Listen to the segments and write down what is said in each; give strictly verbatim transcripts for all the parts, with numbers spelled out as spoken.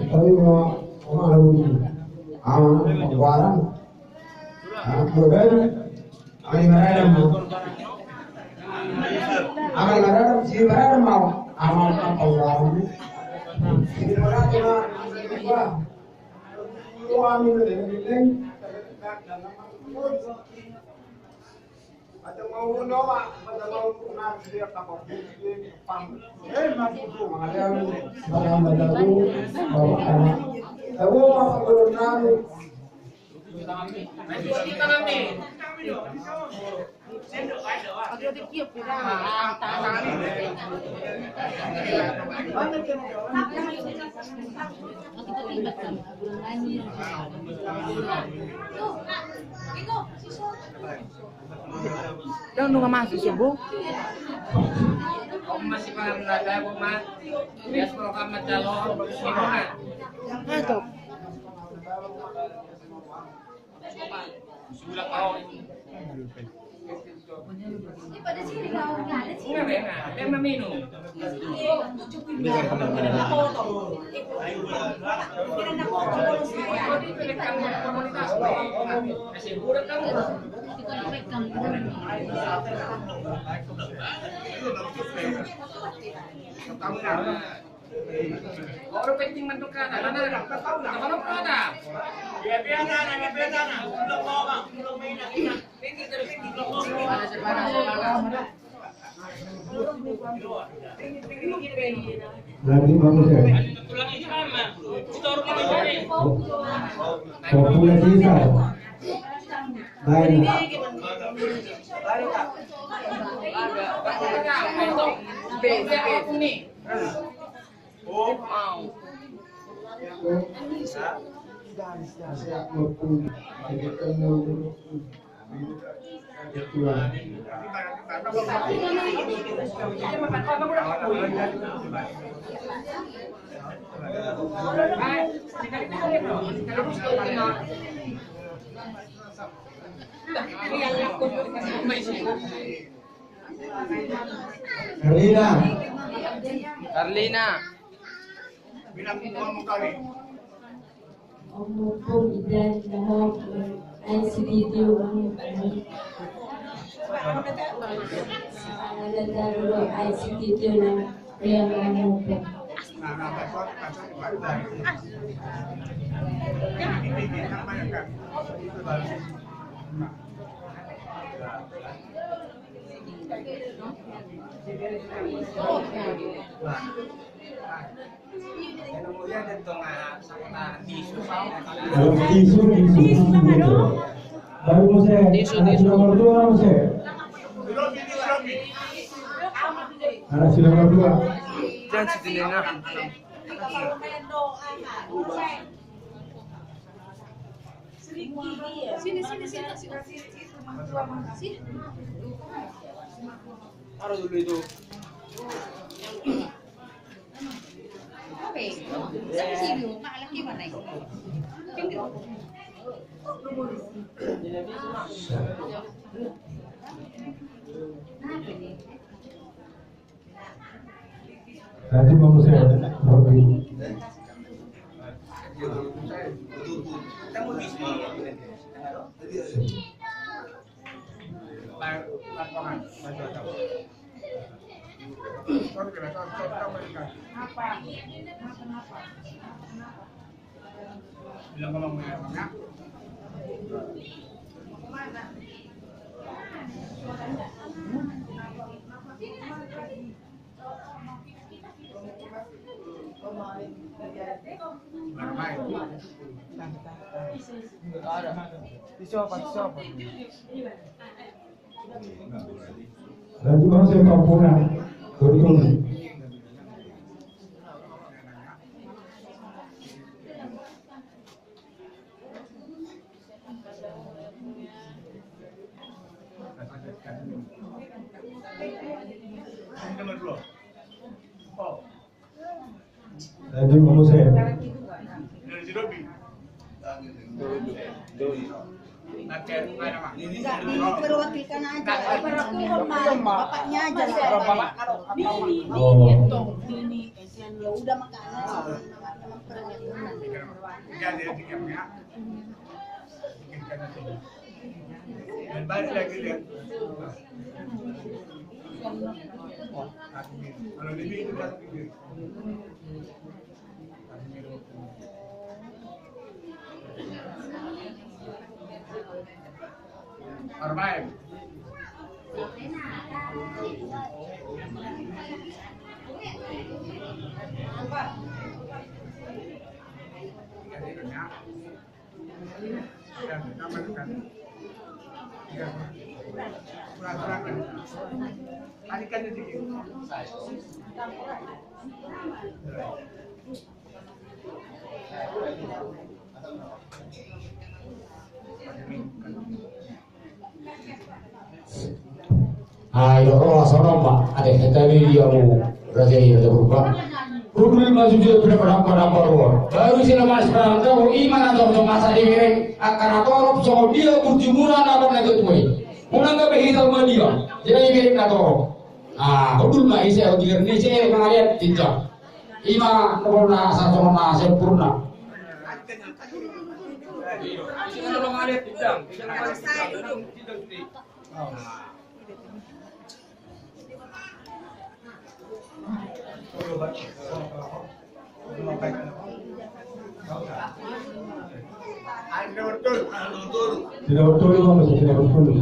Tapi mau, mau ada uji. Aman, barang. Ah, bukan. Aman, barang. Aman, barang. Si barang mau. Aman, apa barang? Si barang mau. Wah. Wah, ini udah geleng. Dong nunga masuk sih, Bu. Masih paham lah, saya, Bu, Mas. Biasa kalau kamu calon, gimana? Masuk. Sudah tahu. Nanti bagus ya. Populasi besar. Baik. Karlina. Karlina. Ompung, idan, dahok, ai sititi, ompung. Ala dahulu, ai sititi, ompung. Tisu, tisu, tisu. Baru muse, tisu, anak tisu. Nomor dua muse. Anak tisu nomor dua. Jangan sedih, nah. Sini, sini, sini, sini. Taruh dulu itu. Nanti mau saya. Di sofa, di sofa. Dan juga saya Pak Puna, betul. Lanjut, Pak Hussein. Enggak, di, diperwakikan aja. Bapaknya aja lah. Bini, bini, bini, kasihan, ya udah, makanya. Ai, dok, ro, songon on ma. Ate, hita ni dia mu, raja i, raja Purba. Hundul ma sude, pina padang-padang baru. Baru sila mas padang, tau, ima na tong, tong masa di mereng, angka na torop, songon dia, burju muna, na bang na tutu i. Muna gabe hita ma dia, jadi i mereng na torop. Ah, hundul ma ise, au tigar ni ise, mangaliat, tinjau. Ima, pokokna, asa songon na sempurna. Tidak betul, Bang, tidak betul.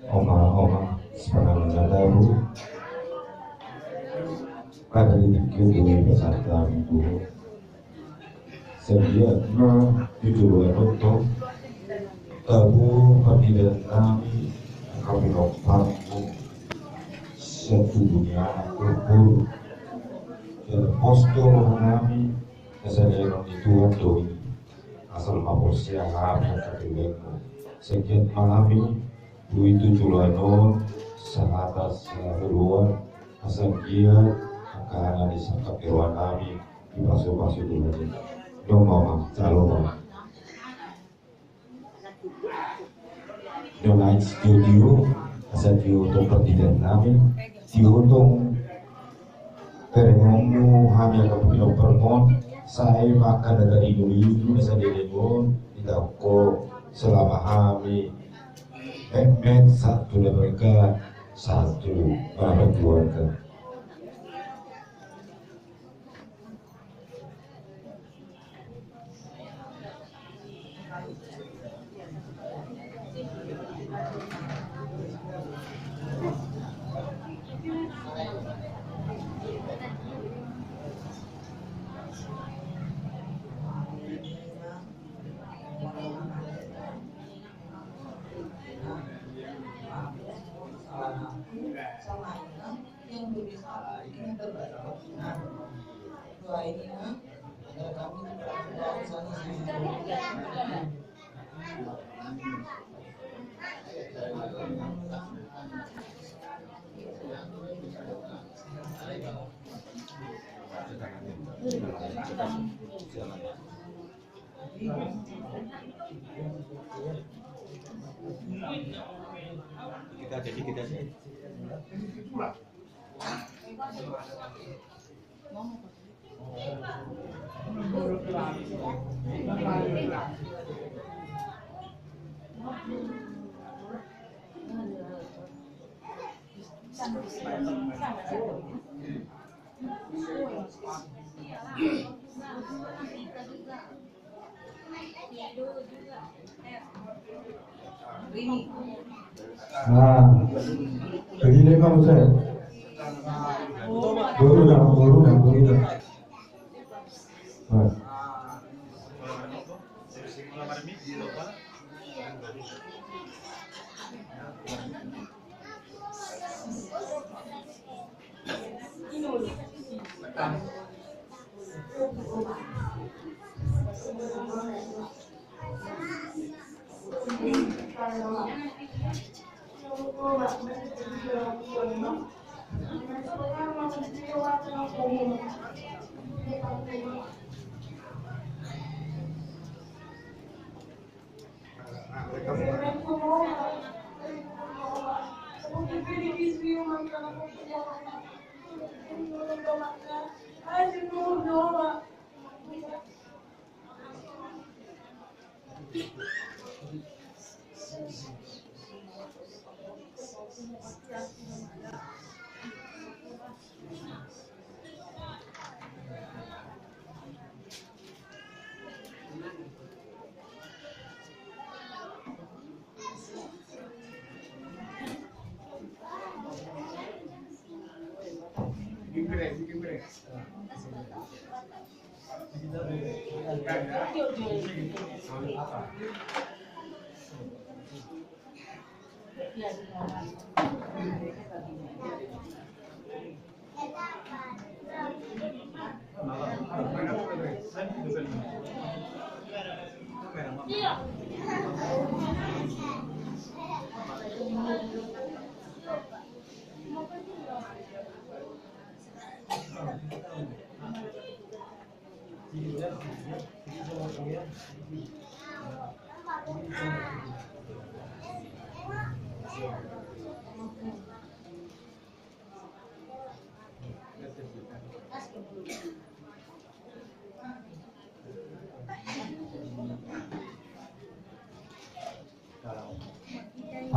Oma, oma, sepanjang jalan. Pada titik itu, pesan kami dulu. Setiap na di dua tonton, tabu panidan nami, kami lompat, satu dunia kubur, dan postur nami, kesadaran itu doi, asal mapos ya, harus satu lagi. Sekian nami, doi tu tulanon, sahat saluan, asal dia, angka anak di sangkap dewa nami, Dipasu-pasu dulu. Dong, Mama, calon, Mama. Dong, naik studio, asa diotong panidan nami, diotong permongmu, hami angka pupinong permon, sai makan data di dulu, asa diotong, didaongko selama hami, met-met, satu keluarga, satu keluarga. Yang lebih salah ini terbatas. Nah, doa ini, nah, agar kami tidak saling. Kita jadi kita sih. Nah, jadi dia kamu saya. Dulu dah, dulu dah, dulu dah. Nah.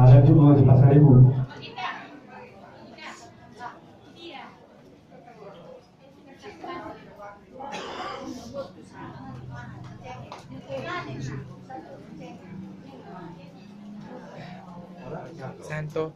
Ada juga di Pasaribu. Santo.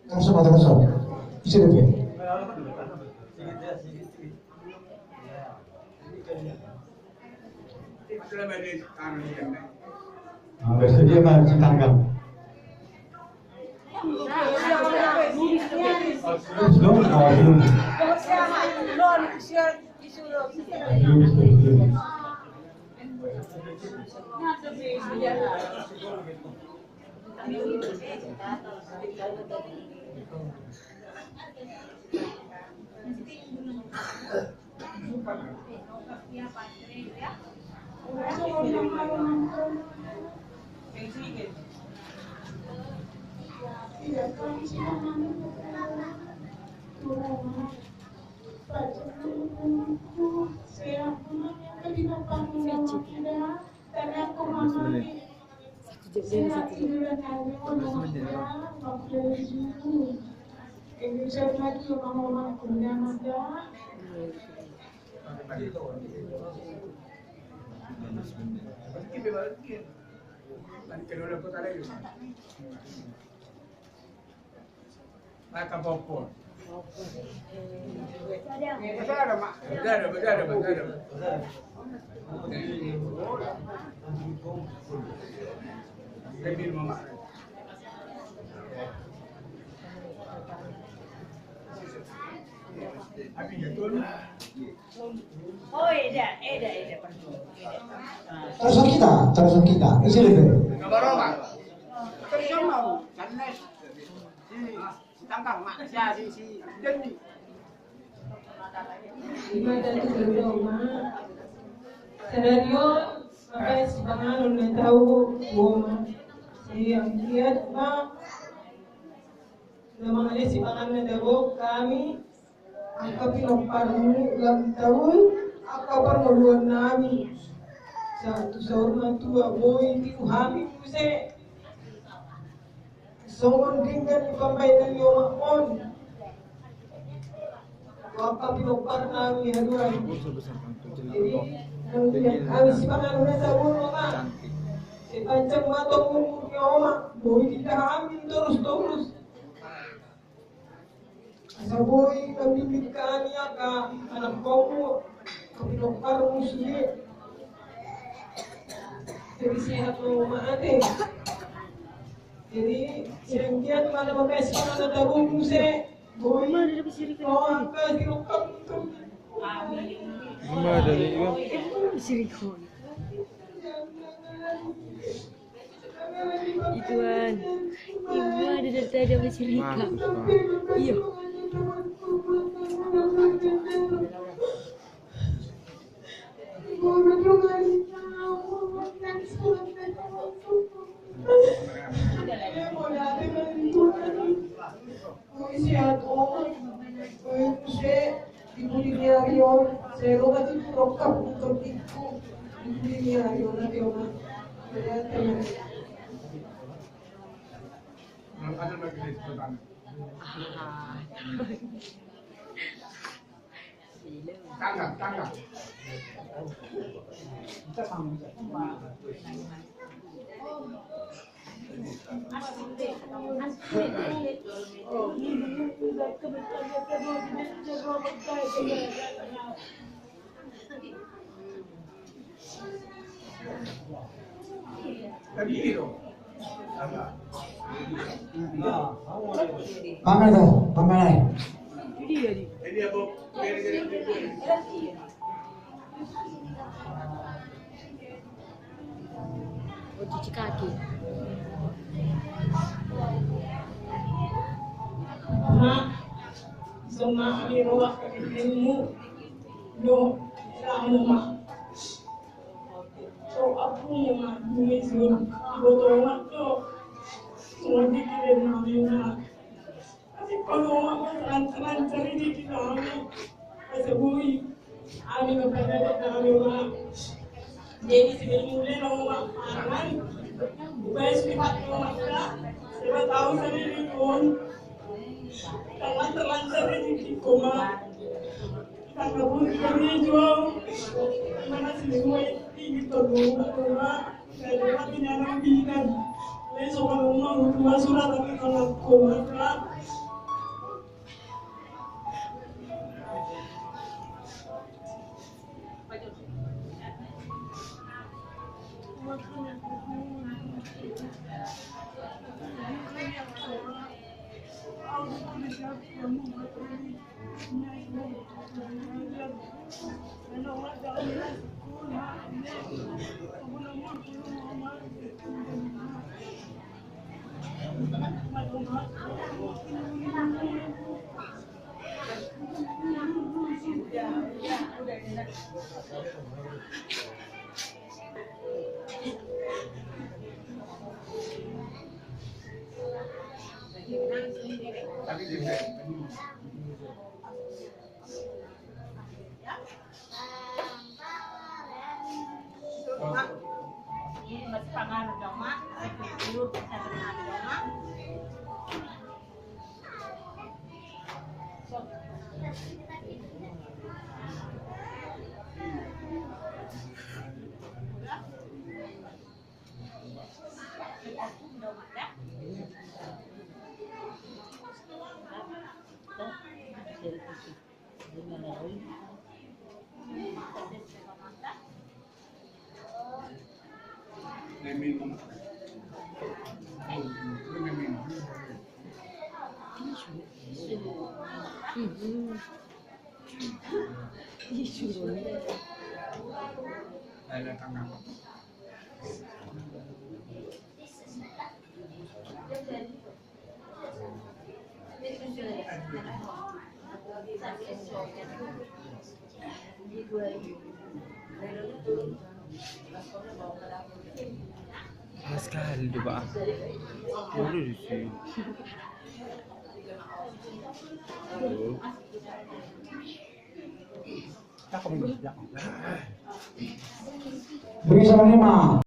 Terus apa, terus apa? Isi dulu. Nah, bersedia, Pak, ditangkap. Belum, oh, belum. Belum, belum, belum. Maka popol. Berada, berada, berada. Sambil mama. Habis jatuh. Oh, eda, eda, eda, pardon. Eda. Terus kita, terus kita. Isi lebe. Kabar apa? Terus sama. Sannes. Si Tangkang, mak, si, si, si Dendi. Ima datu garuda oma. Sadari on, maka sipanganon na tau oma. Si anggiat ma. Na mangalean sipanganon na tabo hami, angka pinomparmu lam taul, angka parngoluan nami. Sa tu saur matua boi tiku hami muse. Songon denggan ni pambahenan ni omak on. Tu angka pinompar nami haduan. Jadi, nang dia kami sipanganon na tabo oma. Sepanjang ma tong umur ni omak, boi titah hami torus-torus. Asa boi mambimbing hami angka anakkonmu, angka pinomparmu sude. Jadi sehat ma oma ate. Jadi, sian dia di mana maka sipanganon na tabo muse. Boi. Oh, angka sirokkam tu. Ima dali, Iwan. Sirikon. Ituan. Ibu ada dari tadi sama si Rika. Iya. Boi sehat oma, boi muse di pudi ni ari on, sai ro ma tutu rokkam tu tondingku di pudi ni ari on ate oma. Sehat oma. Aha. Tangga, tangga. Pamer do, pamer. Oh, cuci kaki. Mak, so ma ni roak kaki mu. Do, ramu ma. So, aku ma, ini sun, iboto ma do. Mau dikirim nami ma. Tapi kalau ma, lancar-lancar ini kita, asa boi. Ami ma pagadat nami ma. Jadi, sebelum mulai, lo ma, pangan. Ubai sudah pakai ma, kita. Sebab tahu sendiri pun. Lancar-lancar ini kita, ma. Tangga pun kami jual. Mana sini semua ini tolong, tolong. Saya dapat penyanang bidan. Saya suka rumah, rumah surat tapi kalau koma. Panas sekali tuh, Pak. Waduh, di sini. Aduh. Cakep ini, cakep. Bisa lima.